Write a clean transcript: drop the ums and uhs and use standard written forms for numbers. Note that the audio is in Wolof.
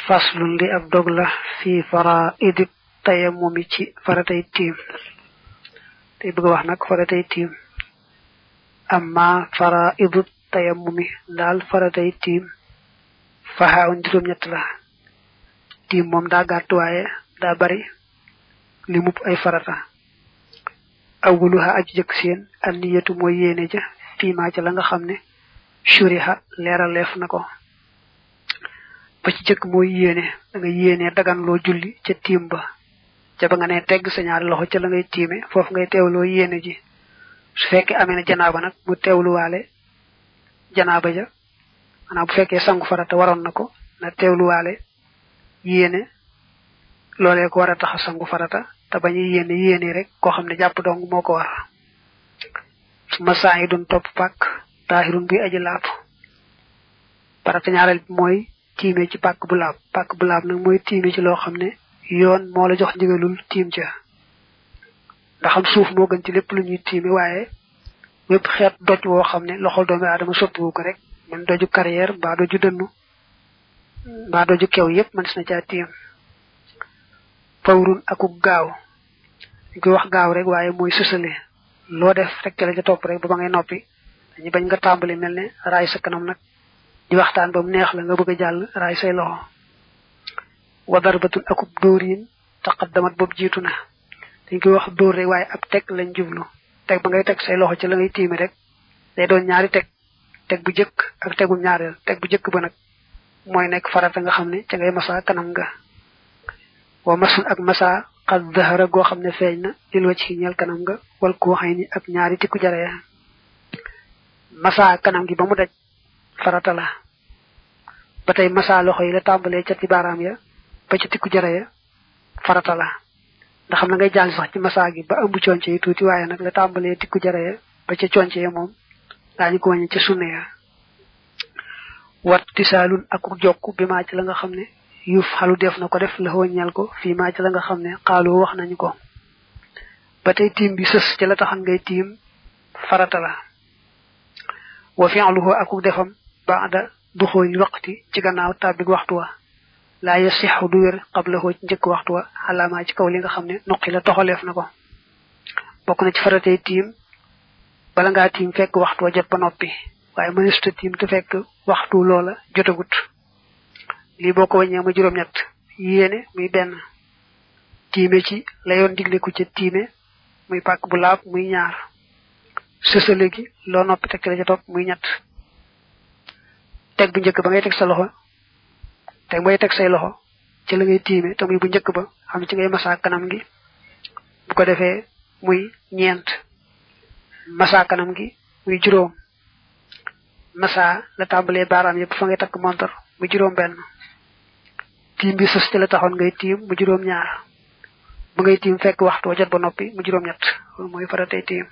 faslun li ab dog la fi faraidit tayammumi ci faratay tiim te bëgg wax nag faratay tiim amma faraidut tayammumi daal faratay tiim faxaawun juróom-ñett la tiim moom daa gàtt waaye daa bari li mupp ay farata awwaluha aju jëkk seen an niyatu mooy yéene ja fiimaa ca la nga xam ne shuriha leeraleef na ko ba ci jëkk mooy yéene da nga yéene dagan loo julli ca tiim ba ca ba nga ne tegg sa ñaari loxo ca la ngay tiime foofu ngay teewloo yéene ji su fekkee amee na janaaba nag mu teewluwaale janaaba ja maanaam bu fekkee sangu farata waroon na ko na teewluwaale yéene loolee ko war a tax a sangu farata te bañu yéene rek koo xam ne jàpp dong moo ko war ma saa yi doon topp pàkk taahirun buy aji laab farata ñaareel bi mooy tiime ci pàkk bu laab nag mooy tiime ci loo xam ne yoon moo la jox ndigalul tiim ca ndax am suuf moo gën ci lépp lu ñuy tiime waaye wépp xeet doj woo xam ne loxol doomi aadama soppiwu ko rek man doju carrière mbaa doju dënnu mbaa doju kew yépp man si na caa tiim fawrun akuk gaaw ñu koy wax gaaw rek waaye mooy sësale loo def rek ca la ca topp rek ba ngay noppi dañu bañ nga tàmbali mel ne raay sa kanam nag di waxtaan ba mu neex la nga bëgg a jàll raay say loxo wa darbatun akub dóorin taqaddamat boobu jiitu na dañ koy wax dóor rek waaye ab teg lañ jublu teg ba ngay teg say loxo ci la ngay tiimi rek day doon ñaari teg bu jëkk ak tegum ñaareel teg bu jëkk ba nag mooy nekk farata nga xam ne ca ngay masa kanam nga wa masun ak masa xas dahara goo xam ne feeñ na lil wacc ci ñeel kanam nga wal koo xëy ni ak ñaari tikku jaree masa kanam gi ba mu daj farata la ba tey masa loxo yi la tàmbalee ca ci baaraam ya ba ca tikku jara ya farata la ndax xam na ngay jàll sax ci masa gi ba ëmb conce yi tuuti waaye nag la tàmbalee tikku jara ya ba ca conce ya moom daañu ko wàññi ca sunne ya wat tisaalun ak jokk bi maa ci la nga xam ne yuuf xalu def na ko def la wàññeel ko fii maa ci la nga xam ne xaaloo wax nañu ko ba tey tiim bi sës ci la taxan ngay tiim farata la wa fi'luhu akuk defam ba'da duxooli waqti ci gannaaw tàbbig waxtu wa laa yasixu du wér qablahu ci njëkk waxtu wa xalaamaa ci kaw li nga xam ne nuqi la toxaleef na ko bokk na ci faratey tiim bala ngaa tiim fekk waxtu wa jot ba noppi waaye mënesuta tiim te fekk waxtu loola jotagut lii boo ko wàññee ma juróom-ñett yéene muy benn tiime ci la yoon digle ku ca tiime muy pàkk bu laab muy ñaar sësale gi loo noppi teg ci la ca topp muy ñett teg bu njëkk ba ngay teg sa loxo teg bay teg say loxo ci la ngay tiime te muy bu njëkk ba xam ne ci ngay masa kanam gi bu ko defee muy ñeent masa kanam gi muy juróom masa la tàmbalee baaraam yëpp fa ngay takk montor mu juróom benn tiim bi sës ci la taxoon ngay tiim mu juróom ñaar bu ngay tiim fekk waxtu wa jot ba noppi mu juróom ñett loolu mooy faratay tiim